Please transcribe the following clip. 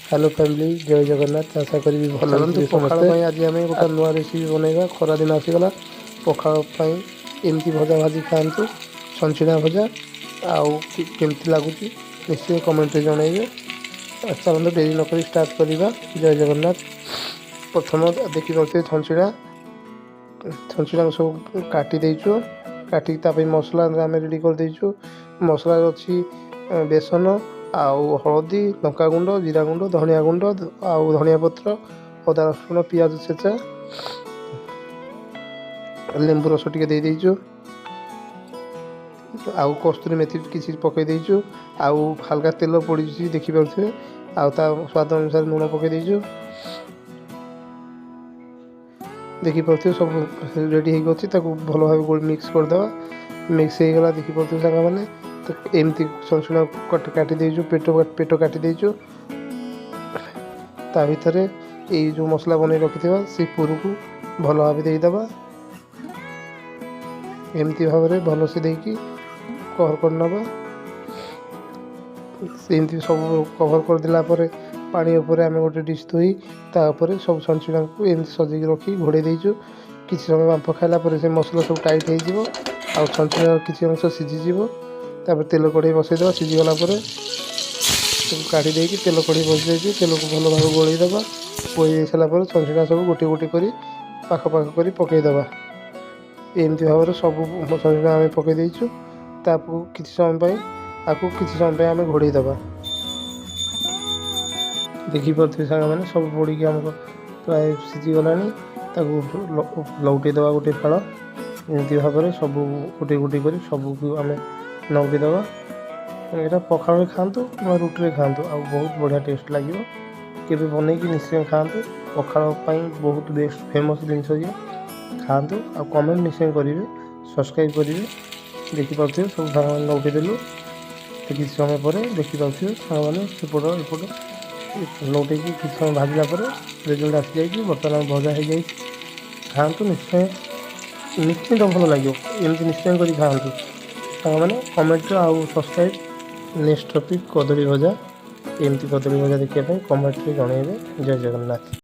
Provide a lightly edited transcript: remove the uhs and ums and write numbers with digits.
Hello family, ଜୟ ଜଗନ୍ନାଥ। ଆଶା କରିବି ଭଲ ଚାଲନ୍ତୁ, ଥିବେ ପଖାଳ ସମସ୍ତେ। ପାଇଁ ଆଜି ଆମେ ଗୋଟେ ନୂଆ ରେସିପି ବନେଇବା। ଖରାଦିନ ଆସିଗଲା, ପଖାଳ ପାଇଁ ଏମିତି ଭଜା ଭାଜି ଖାଆନ୍ତୁ, ଛଞ୍ଚିଣା ଭଜା। ଆଉ କେମିତି ଲାଗୁଛି ନିଶ୍ଚୟ କମେଣ୍ଟରେ ଜଣାଇବେ। ଚାଲନ୍ତୁ, ଡେରି ନକରି ଷ୍ଟାର୍ଟ କରିବା। ଜୟ ଜଗନ୍ନାଥ। ପ୍ରଥମ ଦେଖିପାରୁଥିବେ ଛଞ୍ଚିଣା। ଛଞ୍ଚିଣାକୁ ସବୁ କାଟି ଦେଇଛୁ। କାଟିକି ତା ପାଇଁ ମସଲା ଆମେ ରେଡ଼ି କରିଦେଇଛୁ। ମସଲାରେ ଅଛି ବେସନ ଆଉ ହଳଦୀ, ଲଙ୍କା ଗୁଣ୍ଡ, ଜିରା ଗୁଣ୍ଡ, ଧନିଆ ଗୁଣ୍ଡ ଆଉ ଧନିଆ ପତ୍ର, ଅଦା, ରସୁଣ, ପିଆଜ ଛେଚା, ଲେମ୍ବୁ ରସ ଟିକେ ଦେଇଦେଇଛୁ ଆଉ କସ୍ତୁରୀ ମେଥି କିଛି ପକାଇ ଦେଇଛୁ ଆଉ ହାଲକା ତେଲ ପଡ଼ିଛି, ଦେଖିପାରୁଥିବେ। ଆଉ ତା ସ୍ୱାଦ ଅନୁସାରେ ଲୁଣ ପକାଇ ଦେଇଛୁ। ଦେଖିପାରୁଥିବେ, ସବୁ ରେଡ଼ି ହେଇକି ଅଛି। ତାକୁ ଭଲ ଭାବେ ମିକ୍ସ କରିଦେବା। ମିକ୍ସ ହେଇଗଲା, ଦେଖିପାରୁଥିବେ ସାଙ୍ଗମାନେ। ତ ଏମିତି ଛଞ୍ଚିଣା କାଟି ଦେଇଛୁ, ପେଟ ପେଟ କାଟି ଦେଇଛୁ। ତା ଭିତରେ ଏଇ ଯେଉଁ ମସଲା ବନେଇ ରଖିଥିବା, ସେ ପୁରକୁ ଭଲ ଭାବେ ଦେଇଦେବା। ଏମିତି ଭାବରେ ଭଲସେ ଦେଇକି କଭର୍ କରିନେବା। ସେମିତି ସବୁ କଭର୍ କରିଦେଲା ପରେ ପାଣି ଉପରେ ଆମେ ଗୋଟେ ଡିସ୍ ଥୋଇ ତା ଉପରେ ସବୁ ଛଞ୍ଚିଣାକୁ ଏମିତି ସଜେଇକି ରଖି ଘୋଡ଼େଇ ଦେଇଛୁ। କିଛି ସମୟ ବାମ୍ଫ ଖାଇଲା ପରେ ସେ ମସଲା ସବୁ ଟାଇଟ୍ ହେଇଯିବ ଆଉ ଛଞ୍ଚିଣାର କିଛି ଅଂଶ ସିଝିଯିବ। ତାପରେ ତେଲ କଢ଼େଇ ବସେଇଦେବା। ସିଝିଗଲା ପରେ ତାକୁ କାଢ଼ି ଦେଇକି ତେଲ କଢ଼େଇ ବସିଯାଇଛି। ତେଲକୁ ଭଲ ଭାବେ ଗୋଳେଇ ଦେବା। ଗୋଳେଇ ଦେଇ ସାରିଲା ପରେ ଛଞ୍ଚିଣା ସବୁ ଗୋଟି ଗୋଟି କରି ପାଖ ପାଖ କରି ପକାଇଦେବା। ଏମିତି ଭାବରେ ସବୁ ଛଞ୍ଚିଣା ଆମେ ପକାଇ ଦେଇଛୁ। ତାକୁ କିଛି ସମୟ ପାଇଁ, ଆକୁ କିଛି ସମୟ ପାଇଁ ଆମେ ଘୋଡ଼େଇ ଦେବା। ଦେଖିପାରୁଥିବେ ସାଙ୍ଗମାନେ, ସବୁ ପୋଡ଼ିକି ଆମର ପ୍ରାୟ ସିଝିଗଲାଣି। ତାକୁ ଲଉଟେଇ ଦେବା ଗୋଟେ ଫାଳ। ଏମିତି ଭାବରେ ସବୁ ଗୋଟି ଗୋଟି କରି ସବୁକୁ ଆମେ ଲଉଟେଇ ଦେବା। ଏଇଟା ପଖାଳରେ ଖାଆନ୍ତୁ କିମ୍ବା ରୁଟିରେ ଖାଆନ୍ତୁ, ଆଉ ବହୁତ ବଢ଼ିଆ ଟେଷ୍ଟ ଲାଗିବ। କେବେ ବନେଇକି ନିଶ୍ଚୟ ଖାଆନ୍ତୁ। ପଖାଳ ପାଇଁ ବହୁତ ବେଷ୍ଟ ଫେମସ୍ ଜିନିଷ ଇଏ। ଖାଆନ୍ତୁ ଆଉ କମେଣ୍ଟ ନିଶ୍ଚୟ କରିବେ, ସବସ୍କ୍ରାଇବ୍ କରିବେ। ଦେଖିପାରୁଥିବେ, ସବୁ ସାଙ୍ଗମାନେ ଲଉଟେଇ ଦେଲୁ। କିଛି ସମୟ ପରେ ଦେଖିପାରୁଥିବେ ସାଙ୍ଗମାନେ, ସେପଟ ଏପଟ ଲଉଟେଇକି କିଛି ସମୟ ଭାଜିଲା ପରେ ରେଜଲ୍ଟ ଆସିଯାଇଛି। ବର୍ତ୍ତମାନ ଭଜା ହେଇଯାଇଛି। ଖାଆନ୍ତୁ, ନିଶ୍ଚୟ ନିଶ୍ଚିନ୍ତ ଭଲ ଲାଗିବ। ଏମିତି ନିଶ୍ଚୟ କରି ଖାଆନ୍ତୁ ସାଙ୍ଗମାନେ। କମେଣ୍ଟ ଆଉ ସବସ୍କ୍ରାଇବ୍। ନେକ୍ସଟ ଟପିକ୍ କଦଳୀ ଭଜା। ଏମିତି କଦଳୀ ଭଜା ଦେଖିବା ପାଇଁ କମେଣ୍ଟରେ ଜଣାଇବେ। ଜୟ ଜଗନ୍ନାଥ।